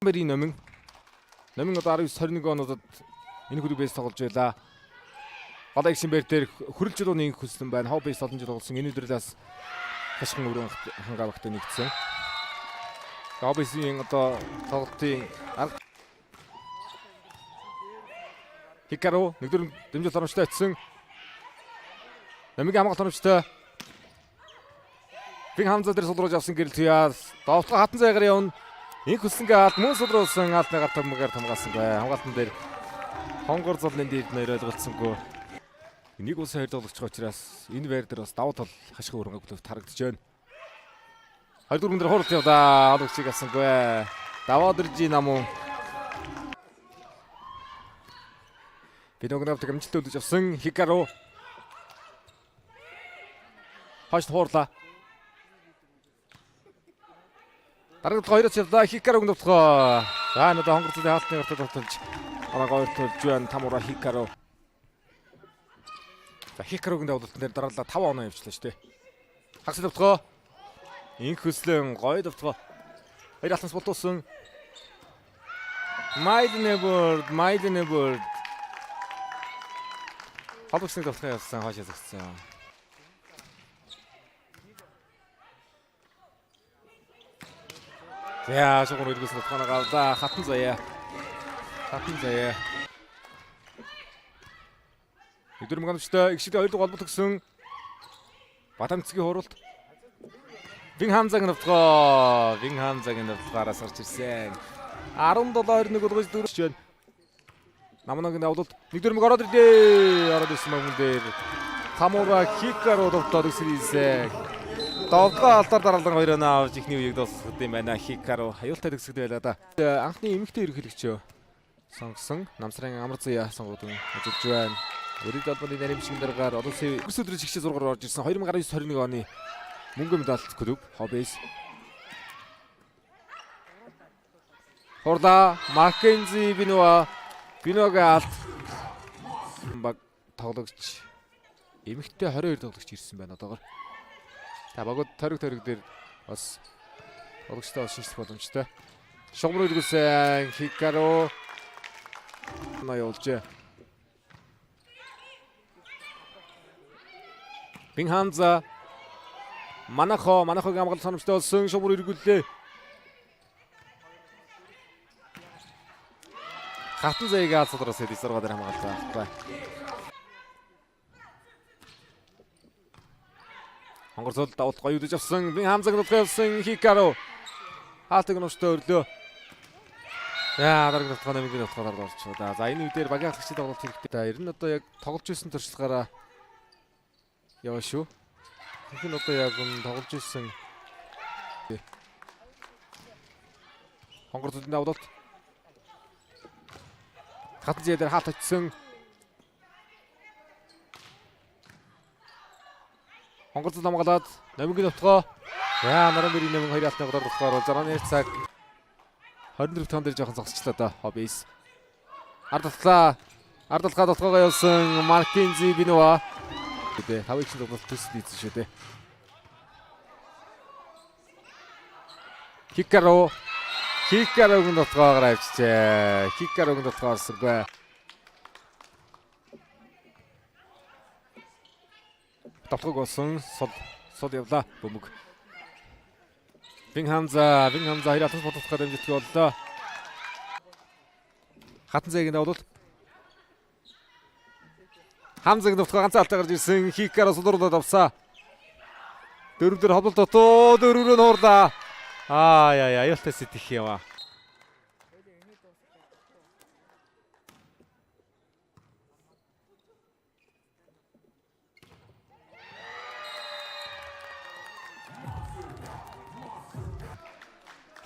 Бэрийн Номин. Номин одоо 19 21 онуудад энэ хөлөг бейс тоглож байлаа. Голоо ихсэн бэр дээр хөрөлж дууны инх хүслэн байна. Хов бейс олон жил тоглосон. Энэ өдрөлөөс хашгин өрөө хангаавагтай нэгдсэн. Хоббисийн одоо тоглолтын арга Хикару нэгдүгээр дэмжил оромжтой очсон. Номигийн хамгаалалт оромжтой. Бин Хамза дээр сулруулж авсан гэрэл туяас. Довтлого хатан зайгаар явна. Инх хүслэнгээ алд мөн сулруулсан алд гар томгаар хамгаалсан бай. Хамгаалтан дээр хонгор золны дээд нэр ойлголцсонгүй. Нэг улсын хоёр тоглогч учраас энэ байр дээр бас давуу тал хашгин өрөнгө клуб тарагдж байна. 2 дөрвөн дээр хурд явлаа. Оологчийг авсангүй. Даваад ирж намун. Биногнов амжилттай үлдэж авсан Хикару. Хойш хуурлаа. Дараагийн хоёроос явлаа. Хикаруг нутгаа. За энэ одоо хонгор зүлийн хаалтны гартад тогтолж араага ойртолж байна. Тамура Хикару. За Хикаругийн давлалтан дээр дараалал 5 оноо явуулчлаа шүү дээ. Хагас давтгаа. Инх хөслөн гоё давтгаа. Хоёр алтанс болтуулсан. Майднебурд, Майднебурд. Холбогчны давтгаа явсан хоошоо зогссон. За шугам өргөс нутгаанаа авлаа. Хатан заяа. Хатан заяа. Өдөр мөнгөмжтэй их шидэ хоёр дугаар холбогдсон гэсэн Бадамцгийн хуралд Вин Хамзагийн нутгаа. Вин Хамзагийн нутгаараас гарч ирсэн. 17-21 болгож дөрөв байна. Намнагийн давлалт нэг дөрмөг ороод ирлээ. Ороод ирсэн мөнгөн дээр Тамура Хикару довтлоод өсрийсэ. Довтлоо алдар дараалан хоёр оноо авч ихний үеийг дуусгах юм байна. Хикару аюултай төгсгөл байлаа да. Анхны эмэгтэй ерөнхийлөгч сонгосон Намсрын Амар Зая сонгогдсон ажиллаж байна. Өрийн холбооны нарийн дараагаар олон улсын өнгөрсөн өдрийн чигшээ зургаар орж ирсэн 2019 21 оны мөнгө медаль клуб Хоббис. Хурлаа Маккензи Бинуа Бинуагийн алт баг тоглогч эмэгтэй 22 тоглогч ирсэн байна одоогор. За багууд ториг ториг дээр бас тоглогчтой бас шинжлэх боломжтой. Шугам руу үлгүүлсэн Хикару на явуулжээ. Бин Хамза Манахо Манахогийн хамгаалалт санамжтай болсон шугам руу эргүүллээ. Хатан заяаг алс судраас хэдий 6 дээр хамгаалсан байхгүй. Хонгор цол давалт гоё үдэж авсан. Бин Хамзаг нутгаа явсан Хикару. Хаалтыг нууштай өрлөө. За дараагийн нутгаа нэмгийн нутгаар орчихоо. За энэ үедэр багийн халагчид тоглолт хэрэгтэй. За ер нь одоо яг тоглож исэн туршлагаараа яваа шүү. Тэгэхээр нь одоо яг тоглож исэн хонгор цолын давалт. Хатан зээ дээр хаалт очсон. Хонгор цол хамгаалаад номгийн нутгаа. За наран бэрийн номин хоёр алтны гурав нутгаар бол 6 цаг 24 тон дээр жоохон зогсчлаа да. Хоббис. Ард талаа ард талгаа дотгоогоо явсан Маркинзи Бинуа. Тэ 5 чин тоглолт төсөл ийдсэн шүү дээ. Хикару Хикаругийн нутгаагаар авчижээ. Хикаругийн нутгаа орсонгүй. Давтгаг болсон. Сул сул явлаа бөмбөг. Бин Хамза, Бин Хамза хоёр алтан бодох гэдэг амжилтгүй боллоо. Хатан зайгийн давлалт. Хамзагийн нутгаа ганцхан алтаа гарч ирсэн. Хикару сулруулаад авсан. Дөрөв дээр хобдол дотоо дөрөврөө нуурлаа. Аа яа аюултай сэтгэх юм аа.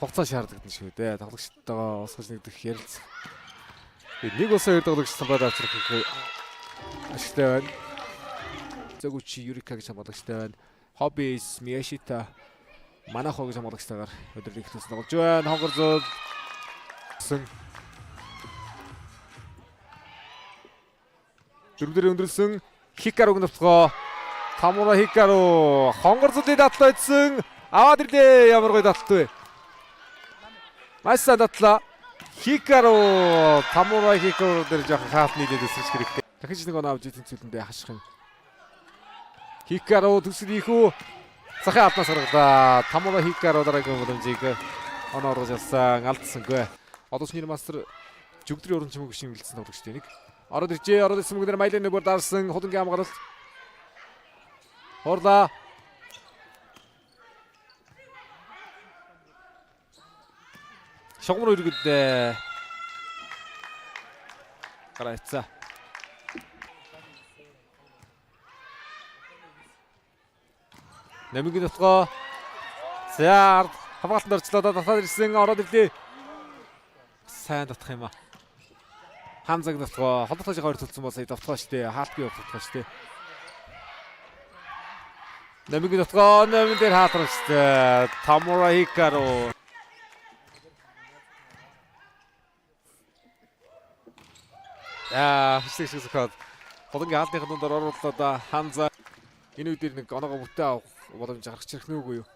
Хугацаа шаардлагатай шүү дээ. Тоглогчтойгоо усгаж нэгдэх ярилцах. Нэг улсын хоёр тоглогч самбаад авчрах ашигтай байна. Зөгүчи Юрика гэж хамгаалагчтай байна. Хоббис Мияшита Манахо гэж хамгаалагчтайгаар өдрийн эхлээс тоглож байна. Хонгор зул дөрөв дээр өндөрлсөн Хикаруг нутгаа. Тамура Хикару хонгор зулын датлаа идсэн. Аваад ирлээ. Ямар гоё датлт вэ? Маш сайн татлаа. Хикару Тамура Хикару дээр жоохон хаалт нийлээд өсөж хэрэгтэй. Дахиж нэг оноо авч тэнцвүүлэндээ хаших юм. Хикару төгсөл их үү? Захын албанаас гаргалаа. Тамура Хикару дараагийн боломжийг оноо оруулж авсан. Алдсангүй. Одоо шинэ мастер жүгдрийн уран чимээг шимгэлсэн тоглогчтой нэг. Ороод иржээ. Ороод ирсэн мөнгөөр Майлын нүгээр дарсан. Худангийн хамгаалалт. Хурлаа. Шугам руу эргэлдээ. Гараа ицаа. Нэмгийн тотгоо. За ард хамгаалтанд орчлоо. Татаад ирсэн. Ороод ирлээ. Сайн татах юм аа. Хамзаг тотгоо. Холдох хоёр төлсөн бол сая довтгоо штэ. Хаалтгүй довтгоо штэ. Нэмгийн тотгоо. Нэмэн дээр хаалт штэ. Тамура Хикару. Аа, хэсэг хэсэг зөхөд. Хулангийн хаалтныхын дундаар оруулаад Ханза энэ үе дээр нэг оноогоо бүтээ авах боломж гаргах хэрэг нүггүй юу?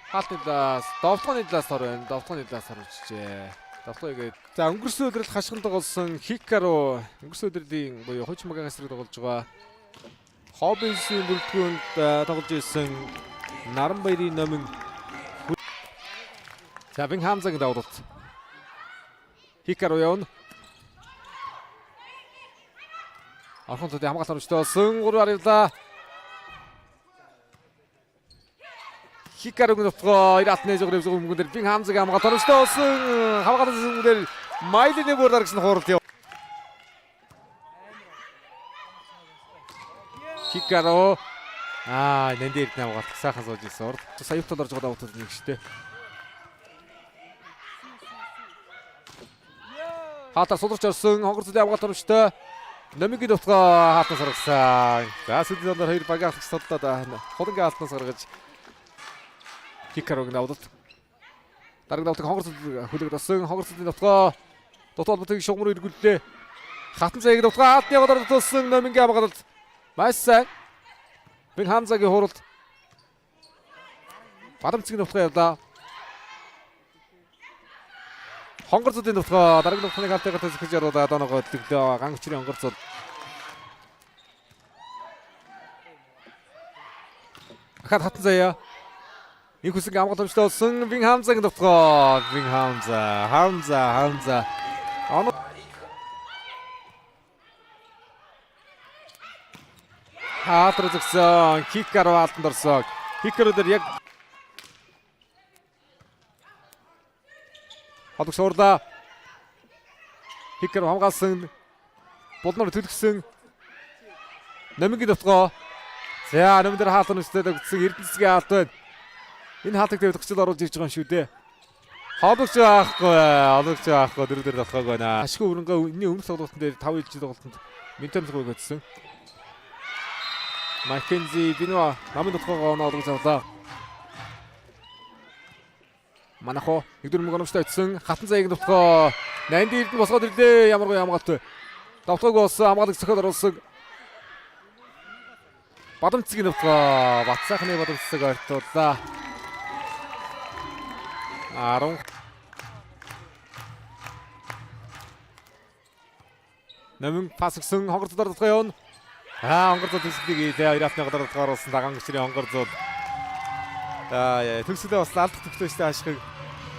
Хаалтны талаас, довтгооны талаас ор байна. Довтгооны талаас оруулжээ. Довтгоо игээд. За өнгөрсөн өдрөл хашгиран тоглосон Хикару өнгөрсөн өдрийн буюу хуучин багийн эсрэг тоглож байгаа. Хоббисийн бүрэлдэхүүнд тоглож исэн Наранбаярын номин. За Бин Хамзагийн давуулалт. Хикару явна. Орхон төдий хамгаалалт оромжтой болсон. 3 авлаа. Хикаругийн нутгаа 98 зугаар 9 мөнгөн дээр Бин Хамзагийн хамгаалалт оромжтой болсон. Хамгаалалт мөнгөн дээр Майлины бүр дарагсан хууралт яв. Хикару нэн дээр хамгаалалт сайхан сууж ирсэн. Урд сая тал орж байгаа давтад нэг штэ. Хаалтаар суларч орсон. Хонгор зүлийн хамгаалалт оромжтой. Номигийн нутгаа хаалтнаас гаргасан. За сүүлийн зоноор хоёр багийн ахлагч судлаад хулангийн хаалтнаас гаргаж Хикаругийн давлалт. Дараагийн давлалтыг хонгор зүл хүлээгээд болсон. Хонгор зүлийн нутгаа дутуу холбоотыг шугам руу эргүүллээ. Хатан заяаг нутгаа хаалтны яваад дутуулсан Номингийн хамгаалалт. Маш сайн. Бин Хамзагийн хууралт. Бадамцгийн нутгаа явлаа. Хонгор зүлийн нутгаа дараагийн нутгааны хаалтыг төсөж оруулаад оноогоо төлөглөө. Ган хүчрийн хонгор зүл. Ахад хатан заяа. Их хүсэг хамгаалалт өмчтэй болсон. Бин Хамзагийн нутгаа. Бин Хамза, Хамза, Хамза. Оноо хаалт руу зөксөн. Хикару хаалтанд орсон. Хикару дээр яг холбогч суурлаа. Хикару хамгаалсан. Булнаар төлгсөн. Номингийн нутгаа. За номин дээр хаалт нүстэй дөгдсөн. Эрдэнэсгийн хаалт байна. Энэ хаалтыг тавигдагчд оруулж ирж байгаа юм шүү дээ. Холбогч байхгүй. Холбогч байхгүй. Дөрөв дээр татхаагүй байна. Ашгүй өрөнгөө энэний өмнөх тоглолтын дээр 5 илжиг тоглолтод Минтамсгүйг өтсөн. Маккензи Бинуа намын нутгаагаа оноо олгож авлаа. Манахо нэгдүгээр мөнгө оновчтой очсон. Хатан заяаг нутгаа 80 эрдэнэ босгоод ирлээ. Ямар гоё хамгаалт. Давтгаагүй болсон. Хамгаалагч цохиод оруулсан. Бадамцгийн нутгаа Батсайхны бадамцыг ойртууллаа. 10 Номин пас өгсөн. Хонгор зудар нутгаа явна. Хонгор зуд төсөлийг хийлээ. Хоёр хаалтны гадар нутгаа оруулсан. Дагаан гүчрийн хонгор зуд. Төгсөлөө бас алдах төгсөлтэй ашиг.